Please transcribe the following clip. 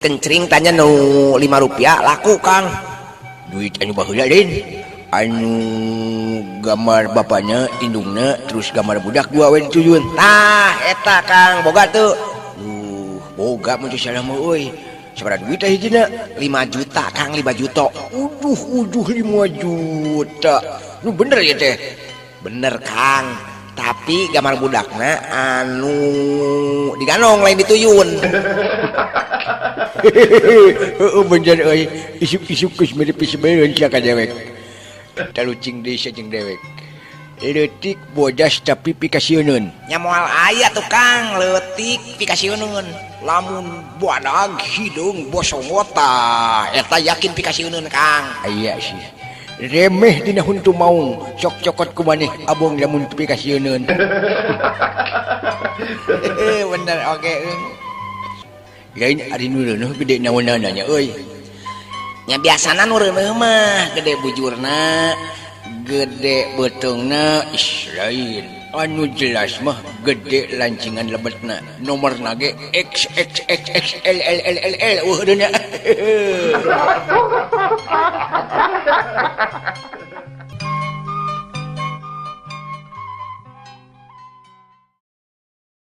Kencring tanya nu 5 rupiah laku Kang. Duit anu baheula lain. Anu gambar bapaknya indungna terus gambar budak dua we dituyun. Tah eta Kang boga teu? Boga mun teu salah mah euy. Sabaraha duit teh hijina? 5 juta Kang, 5 juta. Uduh uduh 5 juta. Nu bener ya teh? Bener Kang. Tapi gambar budakna anu diganong lain dituyun. Heeh bener euy. Isuk-isuk geus mere pisebeun sia ka dewek. Talucing deui sia jeung dewek. Leutik bodas tapi pikasieuneun. Nya moal aya tuh Kang, leutik pikasieuneun. Lamun badag hideung bosongota eta yakin pikasieuneun Kang. Aya sih. Remeh dina huntu maung, sok cokot ku maneh abong lamun pikasieuneun. Bener oge euy. Lain ari nu reuneuh gede naonana nya euy. Nya biasana nu reuneuh mah gede bujurna, gede beuteungna, ih lain. Anu jelas mah gede lancingan lebetna. Nomorna ge X X X X L L L L L eueuh deuna.